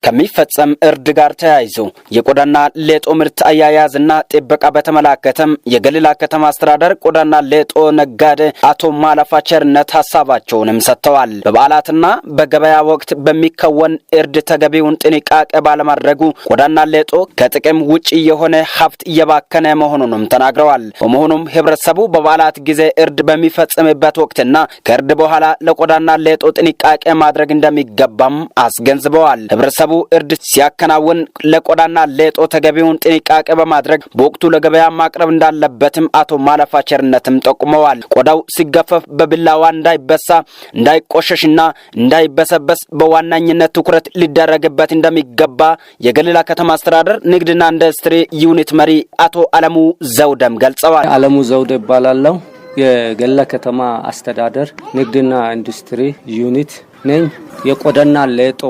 ከሚፈጸም እርድ ጋር ተያይዞ የቆዳና ሌጦ ምርት አያያዝና ጥበቃ በተመላከተም የገሊላ ከተማ አስተዳደር ቆዳና ሌጦ ነጋዴ አቶ ማለፋ ቸርነት ሀሳባቸውንም ሰጥተዋል። በበዓላትና በገበያ ወቅት በሚከወን እርድ ተገቢውን ጥንቃቄ ባለማድረጉ ቆዳና ሌጦ ከጥቅም ውጭ የሆነ ሀብት እየባከነ መሆኑንም ተናግረዋል። በመሆኑም ህብረተሰቡ በበዓላት ጊዜ እርድ በሚፈጽምበት ወቅትና ከእርድ በኋላ ለቆዳና ሌጦ ጥንቃቄ ማድረግ እንደሚገባም አስገንዝበዋል። ህብረተሰቡ እርድ ሲያከናውን ለቆዳና ሌጦ ተገቢውን ጥንቃቄ በማድረግ በወቅቱ ለገበያ ማቅረብ እንዳለበትም አቶ ማለፋ ቸርነትም ጠቁመዋል። ቆዳው ሲገፈፍ በቢላዋ እንዳይበሳ፣ እንዳይቆሸሽና እንዳይበሰበስ በዋነኝነት ትኩረት ሊደረግበት እንደሚገባ የገሊላ ከተማ አስተዳደር ንግድና ኢንዱስትሪ ዩኒት መሪ አቶ አለሙ ዘውደም ገልጸዋል። አለሙ ዘውደ እባላለሁ። የገሊላ ከተማ አስተዳደር ንግድና ኢንዱስትሪ ዩኒት ነኝ። የቆዳና ሌጦ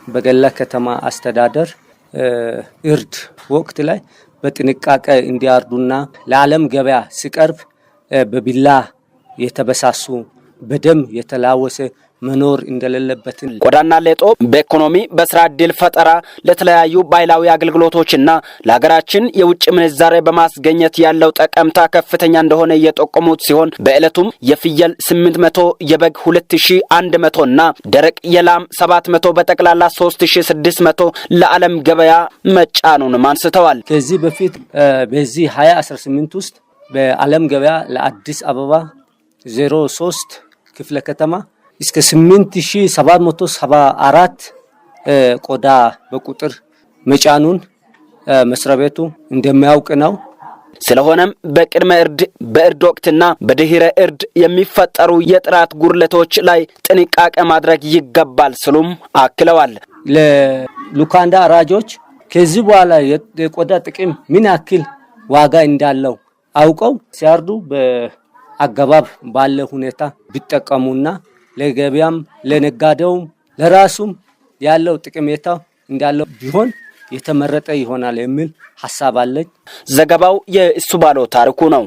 በገሊላ ከተማ አስተዳደር እርድ ወቅት ላይ በጥንቃቄ እንዲያርዱና ለዓለም ገበያ ሲቀርብ በቢላ የተበሳሱ፣ በደም የተላወሰ መኖር እንደሌለበትን ቆዳና ሌጦ በኢኮኖሚ፣ በስራ ዕድል ፈጠራ፣ ለተለያዩ ባህላዊ አገልግሎቶችና ለሀገራችን የውጭ ምንዛሬ በማስገኘት ያለው ጠቀምታ ከፍተኛ እንደሆነ የጠቆሙት ሲሆን፣ በዕለቱም የፍየል 800፣ የበግ 2100 እና ደረቅ የላም 700፣ በጠቅላላ 3600 ለዓለም ገበያ መጫኑንም አንስተዋል። ከዚህ በፊት በዚህ 2018 ውስጥ በዓለም ገበያ ለአዲስ አበባ 03 ክፍለ ከተማ እስከ 8774 ቆዳ በቁጥር መጫኑን መስሪያ ቤቱ እንደሚያውቅ ነው። ስለሆነም በቅድመ እርድ፣ በእርድ ወቅትና በድህረ እርድ የሚፈጠሩ የጥራት ጉድለቶች ላይ ጥንቃቄ ማድረግ ይገባል ሲሉም አክለዋል። ለሉካንዳ አራጆች ከዚህ በኋላ የቆዳ ጥቅም ምን ያክል ዋጋ እንዳለው አውቀው ሲያርዱ በአገባብ ባለ ሁኔታ ቢጠቀሙና ለገበያም ለነጋዴውም ለራሱም ያለው ጥቅሜታ እንዳለው ቢሆን የተመረጠ ይሆናል የሚል ሀሳብ አለኝ። ዘገባው የእሱ ባለው ታሪኩ ነው።